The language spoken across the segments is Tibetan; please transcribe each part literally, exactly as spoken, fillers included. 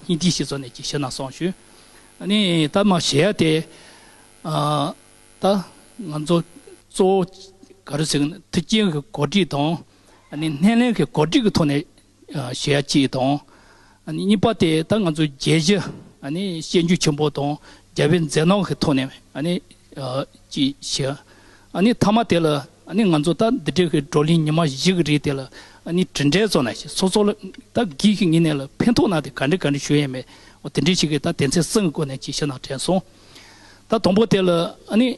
སྙིང་བསྡུས་ཤིག་བཟོས་ནས་ཅིག་ཞུས་ན་བསམ་བྱུང་། ཨ་ནི་ད་མ་ཞུ་ཡ་དེ། ཨ་ད་ང་ཚོ་གཙོ་བོ་ག་རེ་ཟེར་གི་ན། མཐུན་རྐྱེན་གྱི་གོ་སྒྲིག་དང་། ཨ་ནི་སྣེ་ལེན་གྱི་གོ་སྒྲིག་གི་ཐོག་ནས་ཨ་ཞུ་ཡ་གཅིག་དང་། ཨ་ནི་གཉིས་པ་དེ་ད་ང་ཚོ་རྒྱལ་གཞི་ཨ་ནི་སྐྱོན་བརྗོད་ཆེན་པོ་དང་རྒྱལ་བའི་མཛད་རྣམ་གྱི་ཐོག་ནས་ཨ་ནི་ཨ་ཅིག་ཞུ། ཨ་ནི་མཐའ་མ་དེ་ལ་ཨ་ནི་ང་ཚོ་ད་འདི་འདྲའི་གི་བགྲོ་གླེང་ཉི་མ་བཞི་གི་རིང་དེ་ལ་ཨ་ནི་གྲུབ་འབྲས་བཟོ་ན་ཞིག་སོ་སོ་ལ་ད་སྒེར་གྱི་ངོས་ནས་ལ་ཕན་ཐོགས་ན་དེ་ག་འདྲ་ག་འདྲ་ཞུ་ཡས་མེད། འོ་དེ་འདྲའི་ཞིག་གི་ད་དོན་ཚན་གསུམ་གྱི་སྒོ་ནས་ཅིག་ཞུ་ན་དྲན་སོང་། ད་དང་པོ་དེ་ལ་ཨ་ནི།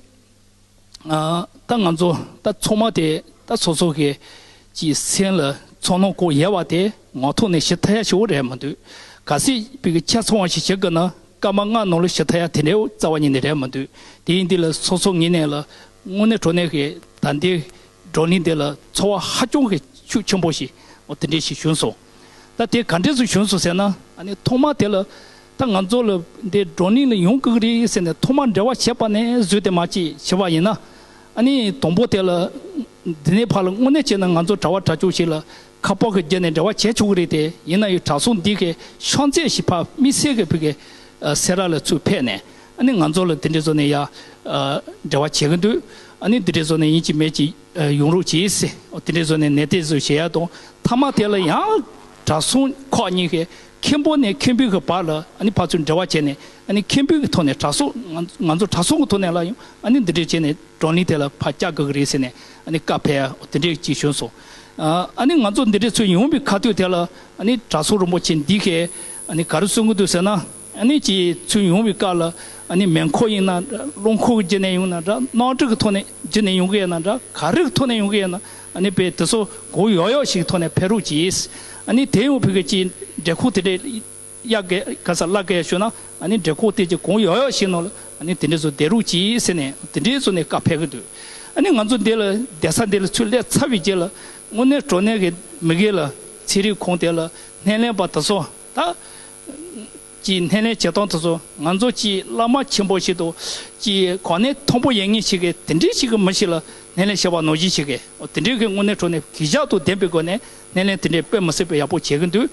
ཨ་ད་ང་ཚོ་ད་ཚང་མ་དེ་ད་སོ་སོ་གི་ཅིག་སེམས་ལ་ཚོར་སྣང་ཁོག་ཡོད་པ་དེ་ངག་ཐོག་ནས་ཞུ་ཐུབ་ཡ་ཞིག་རེད་མི་འདུག་གལ་སྲིད་བོད་ཀྱི་ཆ་ཚང་བ་ཞིག་ཞུ་དགོས་ན་སྐར་མ་ལྔ་ནང་ལ་ཞུ་ཐུབ་ཡ་དེ་འདྲའི་རྩ་བ་ཉིད་ནས་རེད་མི་འདུག་དེ་ཡིན་དུས་ལ་སོ་སོ་ངོས་ནས་ལ་དངོས་གནས་དྲང་གནས་ཀྱི་ད་ལྟའི་བགྲོ་གླེང་དེ་ལ་ཚོར་བ་ཧ་ཅང་གི་ཤུགས་ཆེན་པོ་ཞིག་འོ་དེ་འདྲས་ཞིག་བྱུང་སོང་། ད་དེ་ག་འདྲས་སུ་བྱུང་སོང་ཟེར་ན། ཨ་ནི་ཐོག་མ་དེ་ལ་ད་ང་ཚོ་ལ་འདི་བགྲོ་གླེང་ལ་ཡོང་དགོས་ཀྱི་རེད་ཟེར་ནས་ཐོག་མ་འབྲེལ་བ་བྱས་པ་ནས་བཟོས་ཏེ་མ་ཅིག་བྱས་པ་ཡིན་ན། ཨ་ནི་དང་པོ་དེ་ལ་འདི་ནས་ཕར་ལ་དངོས་གནས་བྱས་ན་ང་ཚོ་གྲྭ་བ་གྲྭ་ཆུང་ཞིག་ལ་ཁ་པར་གྱི་རྒྱུ་ནས་འབྲེལ་བ་བྱས་ཆོག་གི་རེད་དེ། ཡིན་ན་ཡང་གྲྭ་ཚང་འདི་གི་ཤོང་ཚད་ཞིག་ཕར་དམིགས་བསལ་གྱི་བོད་ཀྱི་ཨ་སེ་ར་ལ་ཚུར་ཕེབས་ནས་ཨ་ནི་ང་ཚོ་ལ་དེ་འདྲས་བཟོ་ནས་ཡ་ཨ་འབྲེལ་བ་བྱེད་ཀྱི་འདུག་ཨ་ནི་དེ་འདྲས་བཟོ་ནས་ཡིན་གཅིག་མིན་གཅིག་ཨ་ཡོང་རོགས་གྱིས་ཟེར། འོ་དེ་འདྲས་བཟོ་ནས་ནན་ཏན་བཟོ་བྱེད་ཡ་དང་། མཐའ་མ་དེ་ལ་ཡང་གྲྭ་ཚང་ཁག་གཉིས་ཀྱི་མཁན་པོ་ནས་མཁན་པོའི་གི་བར་ལ་ཨ་ནི་ཕར་ཚུར་འབྲེལ་བ་བྱས་ནས། ཨ་ནི་མཁན་པོའི་གི་ཐོག་ནས་གྲྭ་ཚང་ང་ང་ཚོ་གྲྭ་ཚང་གི་ཐོག་ནས་ལ་ཡང་ཨ་ནི་འདི་འདྲས་བྱས་ནས་བགྲོ་གླེང་དེ་ལ་ཕར་བཅར་དགོས་ཀྱི་རེད་ཟེར་ནས་ཨ་ནི་བཀའ་ཕེབས་ཡ་འོ་དེ་འདྲས་ཅིག་བྱུང་སོང་། ཨ་ནི་ང་ཚོ་འདི་འདྲས་ཚུར་ཡོང་བའི་ཁ་ཐུག་དེ་ལ་ཨ་ནི་གྲྭ་ཚང་རིན་པོ་ཆེ་འདི་གས་ཨ་ནི་ག་རེ་གསུང་གི་འདུག་ཟེར་ན། ཨ་ནི་ཅིག་ཚུར་ཡོང་བའི་སྐབས་ལ་ཨ་ནི་མེ་འཁོར་ཡིན་ན་འདྲ། རླངས་འཁོར་གྱི་རྒྱུ་ནས་ཡོང་ན་འདྲ། གནམ་གྲུ་གི་ཐོག་ནས་རྒྱུ་ནས་ཡོང་གི་ཡོད་ན་འདྲ། ག་རེ་གི་ཐོག་ནས་ཡོང་གི་ཡོད་ན་ཨ་ནི་དཔེ་དེ་ཚོ་གང་ཡག་ཡག་ཞིག་ཐོག་ནས་ཕེབས་རོགས་གྱིས། ཨ་ནི་དེ་ཡང་བོད་ཀྱི་ཅིག་འདྲེ་ཁོག་དེ་འདྲས་གཡག་གི་ག་ས་བླ་གས་ཞུ་ན། ཨ་ནི་འདྲེ་ཁོག་དེ་ཅིག་གང་ཡག་ཡག་ཞིག་ནང་ལ་ཨ་ནི་དེ་འདྲས་བཟོ་བསྡད་རོགས་གྱིས་ཟེར་ནས་དེ་འདྲས་བཟོ་ནས་བཀའ་ཕེབས་ཀྱི་འདུག་ཨ་ནི་ང་ཚོ་འདི་ལ་བསྡད་ས་འདི་ལ་ཚུར་སླེབས་ཚར་བའི་རྗེས་ལ་དངོས་གནས་དྲང་གནས་ཀྱི་མི་སྒེར་ལ་ཚན་རིག་ཁང་དེ་ལ་སྣེ་ལེན་པ་དེ་ཚོ་ད་ཀྱི་སྣེ་ལེན་བྱེད་སྟངས་དེ་ཚོ་ང་ཚོ་ཀྱི་བླ་མ་ཆེན་པོ་ཞིག་ཏུ་ཀྱི་གོ་གནས་མཐོན་པོ་ཡོད་མཁན་ཞིག་གིས་དེ་འདྲའི་ཞིག་གི་མི་ཞིག་ལ་སྣེ་ལེན་བྱས་པ་ནང་བཞིན་ཞིག་གིས། འོ་དེ་འདྲའི་གི་དངོས་གནས་དྲང་གནས་གུས་ཞབས་དང་ལྡན་པའི་སྒོ་ནས་སྣེ་ལེན་དེ་འདྲའི་དཔེ་མི་སྲིད་པའི་ཡག་པོ་བྱེད་ཀྱི་འདུག་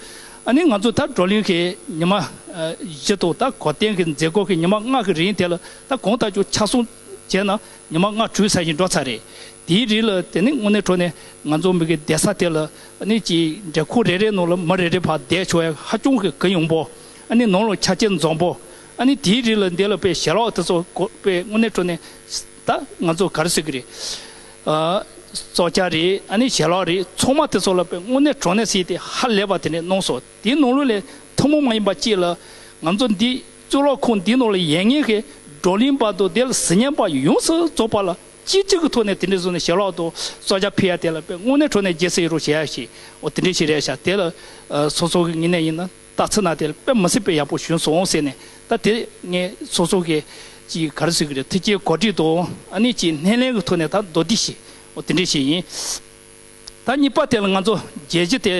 ཨ་ནི་ང་ཚོ་ད་བགྲོ་གླེང་གི་ཉི་མ་ཨ་བཞི་དང་ད་གོ་སྟོན་གྱི་མཛད་སྒོ་གི་ཉི་མ་ལྔ་གི་རིང་དེ་ལ་ད་གང་ལྟར་ཀྱང་ཆ་ཚང་བྱས་ན་ཉི་མ་ལྔ་དྲུག་ཙམ་ཞིག་འགྲོ་ཚར་རེད། དེའི་རིང་ལ་དེ་ནི་དངོས་གནས་དྲང་གནས་ང་ཚོ་མི་གི་བསྡད་ས་དེ་ལ་ཨ་ནི་ཅིག་འདྲེ་ཁོག་རེ་རེ་ནང་ལ་མི་རེ་རེ་ཕར་བསྡད་ཆོག་ཡ་ཧ་ཅང་གི་གུ་ཡངས་པོ། ཨ་ནི་ནང་ལ་ཆ་རྐྱེན་འཛོམས་པོ། ཨ་ནི་དེའི་རིང་ལ་འདི་ལ་དཔེ་ཞལ་ལག་དེ་ཚོ་གོ་དཔེ་དངོས་གནས་དྲང་གནས་ད་ང་ཚོ་ག་རེ་ཟེར་གི་རེད། ཨ་ཙོག་ཆ་རེད། ཨ་ནི་ཞལ་ལག་རེད། ཚང་མ་དེ་ཚོ་ལ་དཔེ་དངོས་གནས་དྲང་གནས་ཟེར་ཏེ་ཧ་ལས་པ་དེ་འདྲས་གནང་སོང་། དེའི་ནང་ལོགས་ལས་ཐུན་མོང་མ་ཡིན་པ་གཅིག་ལ་ང་ཚོ་འདི་གཙུག་ལག་ཁང་འདི་ནང་ལ་ཡོད་མཁན་གྱི་བགྲོ་གླེང་པ་དང་དེ་ལ་གཟིགས་ཉན་པ་ཡོངས་སུ་རྫོགས་པ་ལ་གཅིག་གཅིག་གི་ཐོག་ནས་དེ་འདྲས་བཟོས་ནས་ཞལ་ལག་དང་ཙོག་ཆ་ཕུལ་ཡ་དེ་ལ་དཔེ་དངོས་གནས་དྲང་གནས་རྗེས་སུ་ཡི་རང་བྱེད་ཡ་ཞིག་འོ་དེ་འདྲས་ཞིག་རེད་ཤག་དེ་ལ་ཨ་སོ་སོ་གི་ངོས་ནས་ཡིན་ན། ལྟ་ཚུལ་ན་དེ་དཔེ་མི་སྲིད་པའི་ཡག་པོ་བྱུང་སོང་ཟེར་ནས། ད་དེ་ངས་སོ་སོ་གི་ཅིག་ག་རེ་ཟེར་གི་རེད། ཐུགས་རྗེ་གོ་སྒྲིག་དང་ཨ་ནི་ཅིག་སྣེ་ལེན་གི་ཐོག་ནས་ད་མདོར་བསྡུས་ཤིག་འོ་དེ་འདྲས་ཞིག་ཡིན། ད་གཉིས་པ་དེ་ལ་ང་ཚོ་རྒྱལ་སྤྱི་དེ་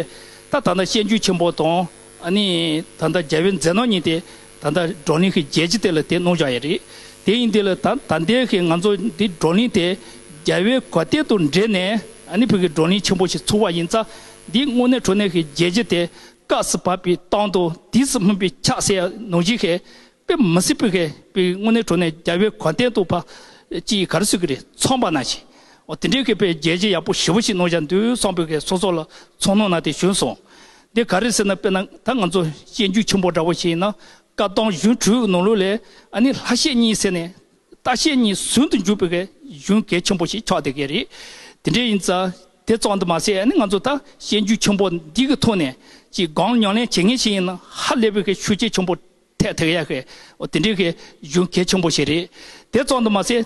ད་ད་ལྟ་སྐྱོན་བརྗོད་ཆེན་པོ་དང་ཨ་ནི་ད་ལྟ་རྒྱལ་བའི་མཛད་རྣམ་གཉིས་དེ་ད་ལྟ་བགྲོ་གླེང་གི་རྒྱལ་སྤྱི་དེ་ལ་དེ་གནང་བཞག་ཡོད་རེད། དེ་ཡིན་དེ་ལ་ད་ད་ལྟའི་གི་ང་ཚོ་འདི་བགྲོ་གླེང་དེ་རྒྱལ་བའི་གོ་སྟོན་དང་འབྲེལ་ནས་ཨ་ནི་བོད་ཀྱི་བགྲོ་གླེང་ཆེན་པོ་ཞིག་ཚུགས་པ་ཡིན་ཙང་། འདི་དངོས་གནས་དྲང་གནས་ཀྱི་རྒྱལ་སྤྱི་དེ་སྐབས་སུ་བབས་པའི་སྟངས་དང་དུས་སུ་སྨིན་པའི་ཕྱག་ཟེར་ཡ་ནང་བཞིན་གྱི་དཔེ་མི་སྲིད་པའི་གི་དཔེ་དངོས་གནས་དྲང་གནས་རྒྱལ་བའི་གོ་སྟོན་དང་ཕར་ཅིག་ག་རེ་ཟེར་གི་རེད། འཚམས་པ་ནང་བཞིན། འོ་དེ་འདྲའི་གི་དཔེ་རྒྱལ་སྤྱི་ཡག་པོ་ཞེ་པོ་ཞིག་གནང་བཞག་འདུག་བསམ་པའི་གི་སོ་སོ་ལ་ཚོར་སྣང་ནང་དེ་བྱུང་སོང་། འདི་ག་རེ་ཟེར་ན། དཔེར་ན་ད་ང་ཚོ་སྐྱོན་བརྗོད་ཆེན་པོ་འདྲ་བོ་ཞིག་ཡིན་ན། བཀའ་གདམས་གཞུང་དྲུག་གི་ནང་ལོགས་ལས་ཨ་ནི་ལྷ་བཤད་གཉིས་ཟེར་ནས། ལྟ་བཤད་གཉིས་ཟུང་དུ་འཇུག་པའི་གི་གཞུང་གལ་ཆེན་པོ་ཞིག་ཆགས་བསྡད་ཀྱི་རེད། དེ་འདྲ་ཡིན་ཙང་དེ་ཙམ་དུ་མ་ཟད། ཨ་ནི་ང་ཚོ་ད་སྐྱོན་བརྗོད་ཆེན་པོ་འདི་གི་ཐོག་ནས་ཅིག་སྒོམ་ཉམས་ལེན་བྱེད་མཁན་ཞིག་ཡིན་ན་ཧ་ལས་པའི་གི་ཤུགས་རྐྱེན་ཆེན་པོ་ཐེབས་ཐུབ་ཡ་གི་འོ་དེ་འདྲའི་གི་གཞུང་གལ་ཆེན་པོ་ཞིག་རེད། དེ་ཙམ་དུ་མ་ཟད།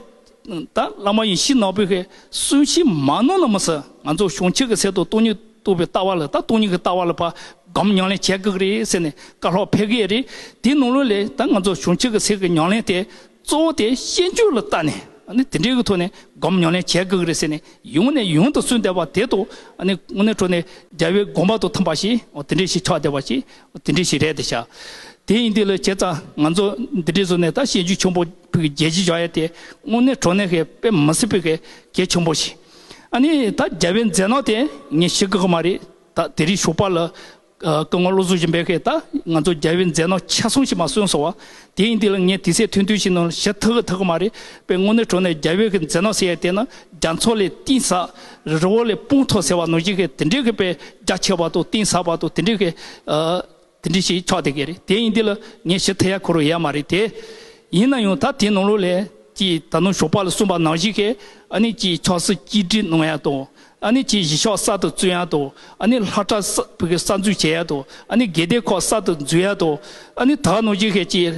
ད་བླ་མ་ཡེ་ཤེས་ནོར་བུའི་གི་གསུང་ཆོས་མ་གནང་ན་མི་སྲིད། ང་ཚོ་བྱང་ཆུབ་ཀྱི་སེམས་དང་སྟོང་ཉིད་རྟོགས་པའི་ལྟ་བ་ལ། ད་སྟོང་ཉིད་ཀྱི་ལྟ་བ་ལ་ཕར་སྒོམ་ཉམས་ལེན་བྱེད་དགོས་ཀྱི་རེད་ཟེར་ནས་བཀའ་སློབ་ཕེབས་ཀྱི་རེད། དེའི་ནང་ལོགས་ལས་ད་ང་ཚོ་བྱང་ཆུབ་ཀྱི་སེམས་ཀྱི་ཉམས་ལེན་དེ་གཙོ་བོ་དེ་སྐྱོན་བརྗོད་ལ་བལྟས་ནས། ཨ་ནི་དེ་འདྲའི་གི་ཐོག་ནས་སྒོམ་ཉམས་ལེན་བྱེད་དགོས་ཀྱི་རེད་ཟེར་ནས་ཡང་ནས་ཡང་དུ་གསུངས་བསྡད་པ་དེ་དང་། ཨ་ནི་དངོས་གནས་དྲང་གནས་རྒྱལ་བའི་དགོངས་པ་དང་མཐུན་པ་ཞིག་འོ་དེ་འདྲ་ཞིག་ཆགས་བསྡད་པ་ཞིག་འོ་དེ་འདྲ་ཞིག་རེད་དེ་ཤག་དེ་ཡིན་དུས་ལ་བྱས་ཙང་ང་ཚོ་འདི་འདྲའི་བཟོ་ནས་ད་སྐྱོན་བརྗོད་ཆེན་པོ་བོད་ཀྱི་རྒྱལ་སྤྱི་བཞག་ཡ་དེ་དངོས་གནས་དྲང་གནས་ཀྱི་དཔེ་མི་སྲིད་པའི་གི་གལ་ཆེན་པོ་ཞིག་ཨ་ནི་ད་རྒྱལ་བའི་མཛད་རྣམ་དེ་ངས་ཞུ་དགོས་ཀྱི་མ་རེད། ད་དེ་རིང་ཞོགས་པ་ལ་ ཨ། སྐུ་ངོ་བློ་བཟང་སྦྱིན་པས་ད་ང་ཚོ་རྒྱལ་བའི་མཛད་རྣམ་ཆ་ཚང་ཞིག་མར་གསུངས་སོང་བ། དེ་ཡིན་དུས་ལ་ངས་དུས་ཚོད་ཐུང་ཐུང་ཞིག་ནང་ཞུ་ཐུབ་ཀྱི་ཐུབ་ཀྱི་མ་རེད། དཔེ་དངོས་གནས་དྲང་གནས་རྒྱལ་བའི་གི་མཛད་རྣམ་ཟེར་ཡ་དེ་ནི་རྒྱ་མཚོ་ལས་གཏིང་ཟབ། རི་བོ་ལས་སྤང་མཐོ་ཟེར་བ་ནང་བཞིན་གྱི་དེ་འདྲའི་གི་དཔེ་རྒྱ་ཆེ་བ་དང་གཏིང་ཟབ་པ་དང་དེ་འདྲའི་གི། ཨ། དེ་འདྲ་ཞིག་ཆགས་བསྡད་ཀྱི་རེད། དེ་ཡིན་དུས་ལ་ངས་ཞུ་ཐུབ་ཡ་ཁོ་རང་ཡོད་མ་རེད་དེ། ཡིན་ན་ཡང་ད་དེ་ནང་ལོགས་ལ་ཅིག་ད་ནང་ཞོགས་པ་ལ་གསུངས་པ་ནང་བཞིན་གྱི་ཨ་ནི་ཅིག་ཆབ་སྲིད་གཅིག་སྒྲིལ་གནང་ཡ་དང་། ཨ་ནི་ཅིག་གཞིས་ཆགས་གསར་དུ་བཙུགས་ཡ་དང་། ཨ་ནི་ལྷ་བྲག་གསར་བོད་ཀྱི་གསར་འཛུགས་བྱེད་ཡ་དང་། ཨ་ནི་དགོན་སྡེ་ཁག་གསར་དུ་འཛུགས་ཡ་དང་། ཨ་ནི་ད་ནང་བཞིན་གྱི་ཅིག་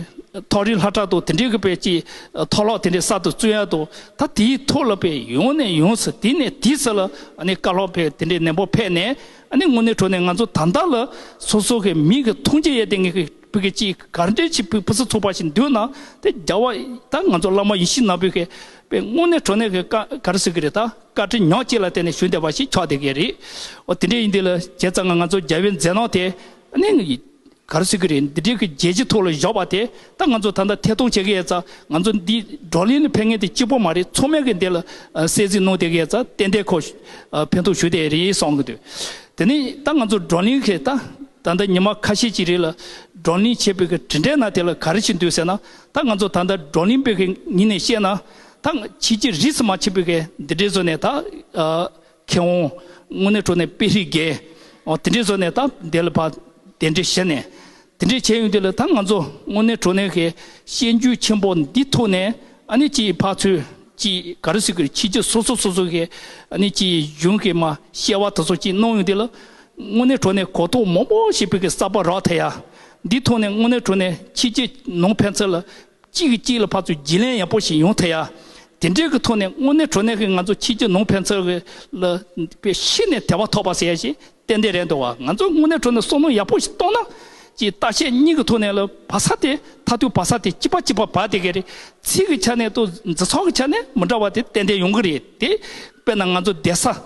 ཐག་རིང་ལྷ་བྲག་དང་དེ་འདྲའི་གི་དཔེ་ཅིག་ཐོག་ལྷག་དེ་འདྲའི་གསར་དུ་བཙུགས་ཡ་དང་། ད་དེའི་ཐོག་ལ་དཔེ་ཡོང་ནས་ཡོང་ས་དེ་ནས་དེ་ས་ལ་ཨ་ནི་བཀའ་སློབ་དཔེ་དེ་འདྲའི་ནན་པོ་ཕེབས་ནས། ཨ་ནི་དངོས་གནས་དྲང་གནས་ང་ཚོ་ད་ལྟ་ལ་སོ་སོ་གི་མི་གི་མཐོང་རྒྱ་ཡོད་དེ་ངེད་ཀྱི་བོད་ཀྱི་ཅིག་ག་འདྲའི་ཅིག་བུ་བུ་སི་ཚོགས་པ་ཞིག་འདུག་ན་དེ་རྒྱལ་བ་ད་ང་ཚོ་བླ་མ་ཡིད་བཞིན་ནོར་བུ་གི་དཔེ་དངོས་གནས་དྲང་གནས་ཀྱི་བཀའ་ག་རེ་ཟེར་གི་རེད། ད་བཀའ་དྲིན་ཉག་གཅིག་ལ་བརྟེན་ནས་བྱུང་བསྡད་པ་ཞིག་ཆགས་བསྡད་ཀྱི་རེད། འོ་དེ་འདྲ་ཡིན་དུས་ལ་བྱས་ཙང་ང་ཚོ་རྒྱལ་བའི་མཛད་རྣམ་དེ་ཨ་ནི། ག་རེ་ཟེར་གི་རེད། འདི་འདྲའི་གི་རྒྱལ་སྤྱིའི་ཐོག་ལ་བཞག་པ་དེ་ད་ང་ཚོ་ད་ལྟ་ཐད་གཏོང་བྱེད་ཀྱི་ཡོད་ཙང་། ང་ཚོ་འདི་བགྲོ་གླེང་ལ་ཕེབས་མཁན་དེ་གཅིག་པོ་མ་རེད། ཚང་མས་གི་འདི་ལ་ཨ་གསན་གཟིགས་གནང་བསྡད་ཀྱི་ཡོད་ཙང་ཏན་ཏན་ཁོ་ཨ་ཕན་ཐོགས་ཞུ་བསྡད་རེད་བསམ་གི་འདུག་དེ་ནས་ད་ང་ཚོ་བགྲོ་གླེང་གི་ད་ད་ལྟ་ཉི་མ་ཁ་ཤས་ཅིག་རིང་ལ་བགྲོ་གླེང་བྱས་པའི་གི་དེ་འདྲའི་ནང་དེ་ལ་ག་རེ་ཞིག་འདུག་ཟེར་ན། ད་ང་ཚོ་ད་ལྟ་བགྲོ་གླེང་པའི་གི་ངོས་ནས་བཤད་ན། ད་ཕྱི་རྒྱལ་རིས་སུ་མ་ཆད་པའི་གི་འདི་འདྲའི་བཟོ་ནས་ད་ཨ། མཁས་དབང་དངོས་གནས་དྲང་གནས་དཔེ་རིག་རྒན། འོ་དེ་འདྲའི་བཟོ་ནས་ད་འདི་ལ་ཕར་གདན་འདྲེན་ཞུས་ནས། དེ་འདྲའི་བྱས་ཡོང་དུས་ལ་ད་ང་ཚོ་དངོས་གནས་དྲང་གནས་ཀྱི་སྤྱོད་འཇུག་ཆེན་པོ་འདི་ཐོག་ནས་ཨ་ནི་ཅིག་ཕར་ཚུར་ཅིག་ག་རེ་ཟེར་དགོས་རེད། ཕྱི་རྒྱལ་སོ་སོ་སོ་སོ་གི་ཨ་ནི་ཅིག་གཞུང་གི་མར་སྐྱེ་བ་དེ་ཚོ་ཅིག་གནང་ཡོང་དུས་ལ། དངོས་གནས་དྲང་གནས་གོ་རྟོགས་མང་པོ་ཞིག་བོད་ཀྱི་གསར་པ་རག་ཐུབ་ཡ། འདི་ཐོག་ནས་དངོས་གནས་དྲང་གནས་ཕྱི་རྒྱལ་ནང་ཕན་ཚུན་ལ། གཅིག་གིས་གཅིག་ལ་ཕར་ཚུར་བརྗེ་ལེན་ཡག་པོ་ཞིག་ཡོང་ཐུབ་ཡ། དེ་འདྲའི་གི་ཐོག་ནས་དངོས་གནས་དྲང་གནས་ཀྱི་ང་ཚོ་ཕྱི་རྒྱལ་ནང་ཕན་ཚུན་གྱི་ལ་དཔེ་ཤིན་ནས་དད་པ་ཐོབ་པ་ཟེར་ཡ་ཞིག་ཏན་ཏན་རེད་འདུག་བ། ང་ཚོ་དངོས་གནས་དྲང་གནས་བསམ་བློ་ཡག་པོ་ཞིག་གཏོང་ན། ཅིག་བརྟག་དཔྱད་གཉིས་ཀྱི་ཐོག་ནས་ལ་བ་ས་དེ་མཐར་ཐུག་བ་ས་དེ་གཅིག་པ་གཅིག་པ་བབས་བསྡད་ཀྱི་རེད། ཚིག་གི་ཆ་ནས་དང་འཛིན་སྟངས་ཀྱི་ཆ་ནས་མི་འདྲ་བ་དེ་ཏན་ཏན་ཡོང་གི་རེད་དེ། དཔེར་ན་ང་ཚོ་བསྡད་ས།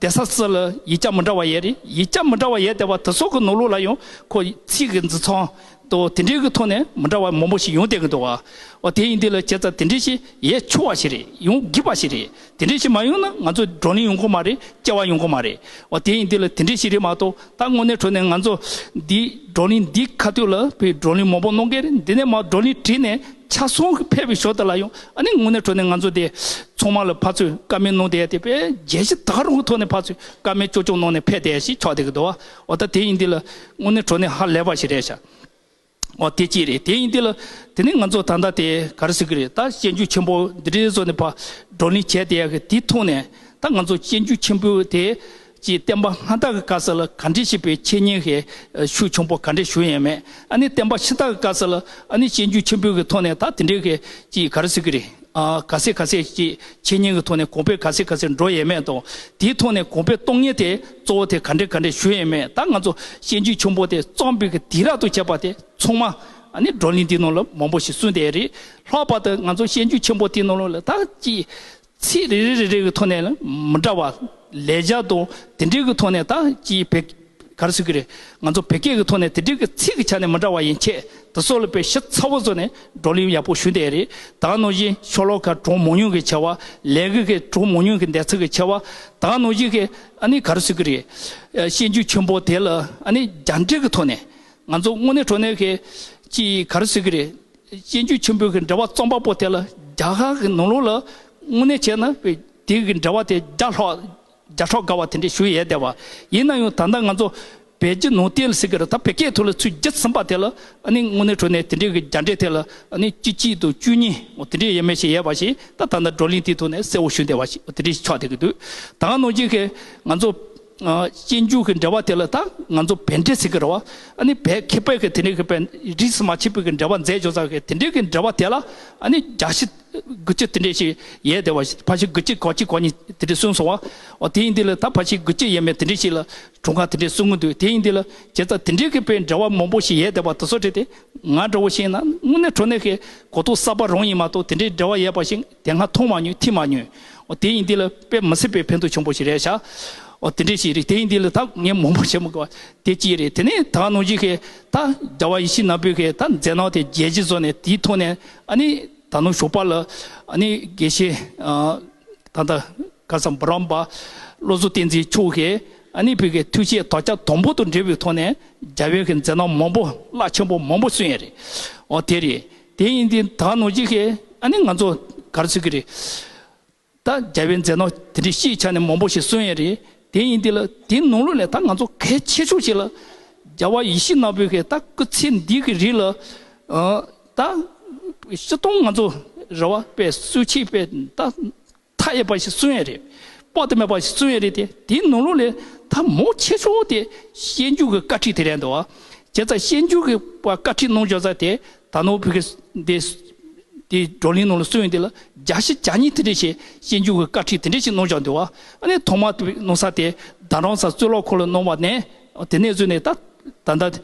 བསྡད་ས་སུ་ལ་ཡིག་ཆ་མི་འདྲ་བ་ཡོད་རེད། ཡིག་ཆ་མི་འདྲ་བ་ཡོད་བསྡད་པ་དེ་ཚོ་གི་ནང་ལོགས་ལ་ཡང་ཁོ་ཚིག་གི་འཛིན་སྟངས་དང་དེ་འདྲའི་གི་ཐོག་ནས་མི་འདྲ་བ་མང་པོ་ཞིག་ཡོང་བསྡད་ཀྱི་འདུག་བ། འོ་དེ་ཡིན་དུས་ལ་བྱས་ཙང་དེ་འདྲའི་ཞིག་ཡོང་ཆོག་པ་ཞིག་རེད། ཡོང་དགོས་པ་ཞིག་རེད། དེ་འདྲའི་ཞིག་མ་ཡོང་ན་ང་ཚོ་བགྲོ་གླེང་ཡོང་གི་མ་རེད། སྐྱེ་བ་ཡོང་གི་མ་རེད། འོ་དེ་ཡིན་དུས་ལ་དེ་འདྲའི་ཞིག་རེད་མ་གཏོགས། ད་དངོས་གནས་དྲང་གནས་ང་ཚོ་འདི་བགྲོ་གླེང་འདི་ཁ་ཐུག་ལ་བོད་བགྲོ་གླེང་མང་པོ་གནང་གི་རེད། འདི་ནས་མར་བགྲོ་གླེང་བྲིས་ནས་ཆ་ཚང་གི་ཕེབས་པའི་ཞོར་དུ་ལ་ཡང་ཨ་ནི་དངོས་གནས་དྲང་གནས་ང་ཚོ་དེ་ཚང་མ་ལ་ཕར་ཚུར་བཀའ་མོལ་གནང་བསྡད་དེ་དཔེ་རྒྱལ་སྤྱི་ད་ག་རུང་གི་ཐོག་ནས་ཕར་ཚུར་བཀའ་མོལ་ཅོག་ཅོག་གནང་ནས་ཕེབས་བསྡད་ཞིག་ཆགས་བསྡད་ཀྱི་འདུག་བ། འོ་ད་དེ་ཡིན་དུས་ལ་དངོས་གནས་དྲང་གནས་ཧ་ལས་པ་ཞིག་རེད་ཤག་འོ་དེ་གཅིག་རེད། དེ་ཡིན་དུས་ལ་དེ་ནས་ང་ཚོ་ད་ལྟ་དེ་ག་རེ་ཟེར་གི་རེད། ད་སྤྱོད་འཇུག་ཆེན་པོ་འདི་འདྲའི་བཟོ་ནས་ཕར་བགྲོ་གླེང་བྱས་བསྡད་ཡག་གི་དེའི་ཐོག་ནས་ད་ང་ཚོ་སྤྱོད་འཇུག་ཆེན་པོ་དེ་ཅིག་བསྟན་པ་སྔ་དར་གྱི་སྐབས་སུ་ལ་ག་འདྲས་ཞིག་པའི་འཆད་ཉན་གྱི་ཤུགས་ཆེན་པོ་ག་འདྲས་ཞུགས་ཡོད་མེད། ཨ་ནི་བསྟན་པ་ཕྱི་དར་གྱི་སྐབས་སུ་ལ་ཨ་ནི་སྤྱོད་འཇུག་ཆེན་པོའི་གི་ཐོག་ནས་ད་དེ་འདྲའི་གི་ཅིག་ག་རེ་ཟེར་གི་རེད། ཨ་ག་ཚད་ག་ཚད་ཅིག་འཆད་ཉན་གྱི་ཐོག་ནས་གོང་འཕེལ་ག་ཚད་ག་ཚད་འགྲོ་ཡོད་མེད་དང་། དེའི་ཐོག་ནས་གོང་འཕེལ་གཏོང་ཉན་དེ་གཙོ་བོ་དེ་ག་འདྲས་ག་འདྲས་ཞུགས་ཡོད་མེད། ད་ང་ཚོ་སྤྱོད་འཇུག་ཆེན་པོ་དེ་བརྩམས་པའི་གི་དུས་རབས་དང་བཅས་པ་དེ་ཚང་མ་ཨ་ནི་བགྲོ་གླེང་འདིའི་ནང་ལ་མང་པོ་ཞིག་གསུངས་བསྡད་རེད། ལྷག་པར་དུ་ང་ཚོ་སྤྱོད་འཇུག་ཆེན་པོ་དེའི་ནང་ལོགས་ལ་ད་ཅིག་ཚིག་རེ་རེ་རེ་རེ་གི་ཐོག་ནས་ལ་མི་འདྲ་བ་ལེགས་སྦྱར་དང་དེ་འདྲའི་གི་ཐོག་ནས་ད་ཅིག་བོད་ག་རེ་ཟེར་གི་རེད། ང་ཚོ་བོད་སྐད་གི་ཐོག་ནས་དེ་འདྲའི་གི་ཚིག་གི་ཆ་ནས་མི་འདྲ་བ་ཡན་ཆད་དེ་ཚོ་ལ་དཔེ་ཞིབ་ཚགས་པོ་བཟོས་ནས་བགྲོ་གླེང་ཡག་པོ་ཞུས་བསྡད་རེད། ད་ག་ནང་བཞིན་ཤོ་ལོ་ཀ་གྲངས་མང་ཉུང་གི་ཆེ་བ། ལས་འགུལ་གྱི་གྲངས་མང་ཉུང་གི་འདེགས་ཚད་ཀྱི་ཆེ་བ། ད་ག་ནང་བཞིན་གི་ཨ་ནི་ག་རེ་ཟེར་གི་རེད། ཨ་སྤྱོད་འཇུག་ཆེན་པོ་དེ་ལ་ཨ་ནི་རྒྱ་འགྲེལ་གི་ཐོག་ནས་ང་ཚོ་དངོས་གནས་དྲང་གནས་གི་ཅིག་ག་རེ་ཟེར་གི་རེད། སྤྱོད་འཇུག་ཆེན་པོའི་གི་འགྲེལ་པ་བརྩམས་པ་པོ་དེ་ལ་རྒྱ་གར་གི་ནང་ལོགས་ལ་དངོས་གནས་བྱས་ན་དེ་གི་འགྲེལ་པ་དེ་བརྒྱ་ལྷག་བརྒྱ་ཕྲག་འགའ་བ་དེ་འདྲས་ཞུ་ཡས་བསྡད་པ། ཡིན་ན་ཡང་ད་ལྟ་ང་ཚོ་བོད་བརྒྱུད་ནང་བསྟན་ཟེར་གི་རེད། ད་བོད་སྐད་ཐོག་ལ་ཚུར་བསྒྱུར་ཟིན་པ་དེ་ལ་ཨ་ནི་དངོས་གནས་དྲང་གནས་དེ་འདྲས་གི་རྒྱ་འགྲེལ་དེ་ལ་ཨ་ནི་བཅུ་གཅིག་དང་བཅུ་གཉིས་འོ་དེ་འདྲས་ཡས་མས་ཞིག་ཡོད་པ་ཞིག་ད་ད་ལྟ་བགྲོ་གླེང་དེའི་ཐོག་ནས་གསལ་བོ་ཞུ་བསྡད་པ་ཞིག་འོ་དེ་འདྲས་ཞིག་ཆགས་བསྡད་ཀྱི་འདུག་ད་ག་ནང་བཞིན་གི་ང་ཚོ་ཨ་སྤྱོད་འཇུག་གི་འགྲེལ་པ་དེ་ལ་ད་ང་ཚོ་བོད་འགྲེལ་ཟེར་གི་རེད་བ། ཨ་ནི་བོད་མཁས་པའི་གི་དེ་འདྲའི་གི་བོད་རིས་སུ་མ་ཆད་པའི་གི་འགྲེལ་པ་མཛད་འཇོག་ས་གི་དེ་འདྲའི་གི་འགྲེལ་པ་དེ་ལ་ཨ་ནི་བརྒྱ་ཆ་དགུ་བཅུ་དེ་འདྲས་ཞིག་ཡོད་བསྡད་པ་ཞིག་ཕལ་ཆེར་དགུ་བཅུ་གོ་གཅིག་གོ་གཉིས་དེ་འདྲས་གསུངས་སོང་བ། འོ་དེ་ཡིན་དུས་ལ་ད་ཕལ་ཆེར་དགུ་བཅུ་ཡས་མས་དེ་འདྲས་ཞིག་ལ་གྲངས་ཀ་དེ་འདྲས་གསུང་གི་འདུག་དེ་ཡིན་དུས་ལ་བྱས་ཙང་དེ་འདྲའི་གི་དཔེ་འགྲེལ་པ་མང་པོ་ཞིག་ཡོད་བསྡད་པ་དེ་ཚོ་དྲིས་ཏེ་ང་འདྲ་བོ་ཞིག་ཡིན་ན་དངོས་གནས་དྲང་གནས་ཀྱི་གོ་རྟོགས་གསར་པ་རང་ཡིན་མ་གཏོགས་དེ་འདྲའི་འགྲེལ་པ་ཡོད་པ་ཞིག་དེ་སྔ་མཐོང་མ་མྱོང་ཐོས་མ་མྱོང་། འོ་དེ་ཡིན་དུས་ལ་དཔེ་མི་སྲིད་པའི་ཕན་ཐོགས་ཆེན་པོ་ཞིག་རེད་ཤག་འོ་དེ་འདྲས་ཞིག་རེད། དེ་ཡིན་དུས་ལ་ད་ངས་མང་པོ་བཤད་མི་དགོས་པ་དེ་གཅིག་རེད། དེ་ནས་ད་ག་ནང་བཞིན་གྱི་ད་རྒྱལ་བ་ཡིད་བཞིན་ནོར་བུའི་གི་ད་མཛད་རྣམ་དེ་རྒྱས་བཤད་བཟོས་ནས་དེའི་ཐོག་ནས་ཨ་ནི་ད་ནང་ཞོགས་པ་ལ་ཨ་ནི་དགེ་བཤེས་ཨ་ད་ལྟ་ཁ་སང་འབུམ་རམས་པ་བློ་བཟང་བསྟན་འཛིན་མཆོག་གིས་ ཨ་ནི་བོད་ཀྱི་ཐུགས་བསྐྱེད་དོ་རྒྱ་དང་པོ་དང་འབྲེལ་བའི་ཐོག་ནས་རྒྱལ་བའི་གི་མཛད་རྣམ་མང་པོ་རླབས་ཆེན་པོ་མང་པོ་གསུངས་ཡ་རེད། འོ་དེ་རེད། དེ་ཡིན་དུས་ད་ནང་བཞིན་གི་ཨ་ནི་ང་ཚོ་ག་རེ་ཟེར་གི་རེད། ད་རྒྱལ་བའི་མཛད་རྣམ་དེ་འདྲའི་སྤྱིའི་ཆ་ནས་མང་པོ་ཞིག་གསུངས་ཡ་རེད། དེ་ཡིན་དུས་ལ་དེའི་ནང་ལོགས་ལས་ད་ང་ཚོ་གལ་ཆེ་ཤོས་ཤིག་ལ་རྒྱལ་བ་ཡིད་བཞིན་ནོར་བུའི་གི་ད་སྐུ་ཚེ་འདི་གི་རིང་ལ་ཨ་ད་སྤྱིར་བཏང་ང་ཚོ་རེ་བ་དཔེ་གསོལ་ཆས་དཔེ་ད་མཐའ་ཡས་པ་ཞིག་གསུངས་ཡ་རེད། དཔག་ཏུ་མེད་པ་ཞིག་གསུངས་ཡ་རེད་དེ། དེའི་ནང་ལོགས་ལས་ད་མང་ཆེ་ཤོས་དེ་སྤྱོད་འཇུག་གི་བཀའ་ཁྲིད་དེ་རེད་འདུག་བ། བྱས་ཙང་སྤྱོད་འཇུག་གི་བཀའ་ཁྲིད་གནང་བྱས་ཙང་དེ་ད་ནང་བོད་ཀྱི་འདི་དེའི་བགྲོ་གླེང་ནང་ལ་གསུངས་ཡོད་དེ་ལ་བརྒྱ་ཞིག་བྱ་གཉིས་དེ་འདྲ་ཞིག་སྤྱོད་འཇུག་གི་བཀའ་ཁྲིད་དེ་འདྲ་ཞིག་གནང་བཞག་འདུག་བ། ཨ་ནི་ཐོག་མ་དེ་གནང་ས་དེ་རྡ་རམ་ས་གཙུག་ལག་ཁང་ལ་གནང་བ་ནས་དེ་ནས་བཟུང་ནས་ད་ད་ལྟ་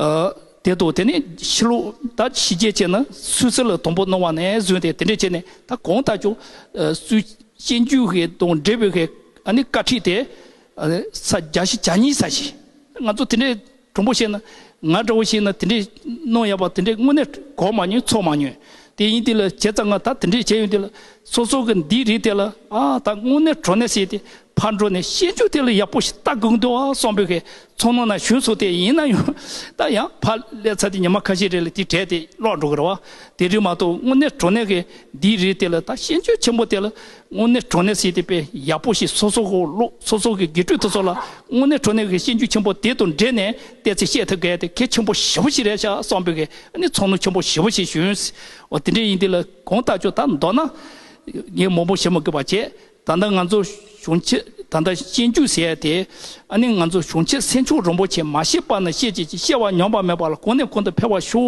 ཨ་དེ་དང་དེ་ནས་ཕྱི་ལོགས་ད་ཕྱི་རྒྱལ་བྱས་ན་སུད་སི་ལ་དང་པོ་གནང་བ་ནས་བཟུང་སྟེ་དེ་འདྲ་བྱས་ནས་ད་གང་ལྟར་ཀྱང་ཨ་སུད་སྤྱོད་འཇུག་གི་དང་འབྲེལ་བའི་གི་ཨ་ནི་བཀའ་ཁྲིད་དེ་ཨ་ས་བརྒྱ་ཞིག་བྱ་གཉིས་ས་ཞིག་ང་ཚོ་དེ་འདྲའི་དྲང་པོ་བཤད་ན་ང་འདྲ་བོ་བཤད་ན་དེ་འདྲའི་གནང་ཡག་པ་དེ་འདྲའི་དངོས་གནས་གོ་མ་མྱོང་ཚོར་མ་མྱོང་། དེ་ཡིན་དུས་ལ་བྱས་ཙང་ང་ད་དེ་འདྲའི་བྱས་ཡོང་དུས་ལ་སོ་སོ་གི་འདིའི་རིགས་དེ་ལ་ཨ་ད་དངོས་གནས་དྲང་གནས་བཤད་དེ་ཕར་འགྲོ་ནས་སྤྱོད་འཇུག་དེ་ལ་ཡག་པོ་ཞིག་ལྟ་དགོས་འདུག་ཨ་བསམ་པའི་གི་ཚོར་སྣང་ན་བྱུང་སོང་། དེ་ཡིན་ན་ཡང་ད་ཡང་ཕར་སླེབས་ཚར་དེ་ཉི་མ་ཁ་ཤས་རེ་ལ་དེ་བྲལ་ཏེ་ལོག་འགྲོ་གི་རེད་བ། དེ་རིགས་མ་གཏོགས་དངོས་གནས་དྲང་གནས་གི་འདིའི་རིགས་དེ་ལ་ད་སྤྱོད་འཇུག་ཆེན་པོ་དེ་ལ་དངོས་གནས་དྲང་གནས་བཤད་དེ་དཔེ་ཡག་པོ་ཞིག་སོ་སོ་གི་བློ་སོ་སོ་གི་དགེ་ཕྲུག་དེ་ཚོ་ལ་དངོས་གནས་དྲང་གནས་ཀྱི་སྤྱོད་འཇུག་ཆེན་པོ་དེ་དང་འབྲེལ་ནས་བལྟས་ཚེ་བཤད་ཐུབ་མཁན་དེ་གལ་ཆེན་པོ་ཞེ་པོ་ཞིག་རེད་ཤག་བསམ་པའི་གི་ཨ་ནི་ཚོར་སྣང་ཆེན་པོ་ཞེ་པོ་ཞིག་བྱུང་། འོ་དེ་འདྲ་ཡིན་དུས་ལ་གང་ལྟར་ཀྱང་ད་མདོར་ན་ངས་མང་པོ་བཤད་མི་དགོས་པ་བྱས། ད་ལྟ་ང་ཚོ་གཞུང་ཆེན་ད་ལྟ་སྤྱོད་འཇུག་ཟེར་ཡ་དེ་ཨ་ནི་ང་ཚོ་གཞུང་ཆེན་སེམས་མཆོག་རིན་པོ་ཆེ་མ་སྐྱེས་པ་ན་སྐྱེ་བྱེད་ཅིང་སྐྱེ་བ་ཉམས་པ་མེད་པ་ལ་གོང་ནས་གོང་དུ་འཕེལ་བར་ཤོག་